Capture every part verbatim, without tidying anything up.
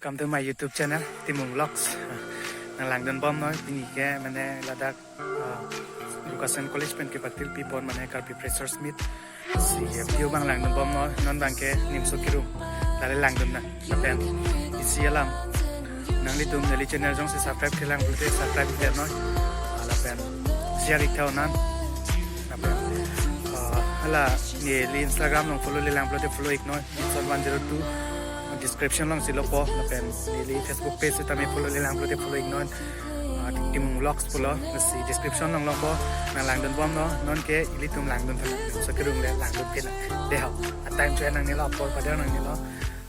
Come to my YouTube channel, Timung Vlogs. Nang langdun bom noi, pini ke mane ladak uh, Rukasen College pen kepatil pipon mane Karbi Freshers Meet. Si video abang langdun bom noi, non abang ke Nimso Kirum. Lale langdun nang, lapen isi alam. Nanglitum neli channel jongsi subscribe kelang pulote subscribe klemnoi. Ah, lapen share ik tha non. Lapen uh, hala neli Instagram along follow le lang pulote follow iknoi. Nimso one zero two. Description alongsi lopo, lapen neli Facebook page sitame follow le lang pulote follow iknon. Ah, Timung Vlogs pulo, lasi description along lopo, nang langdun bom noi, non ke ilitum langdun tha, Nimso Kirum le langdun pin. Dei ho, a time cho nangnelo, apor padar nangnelo,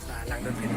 ah, langdun pin.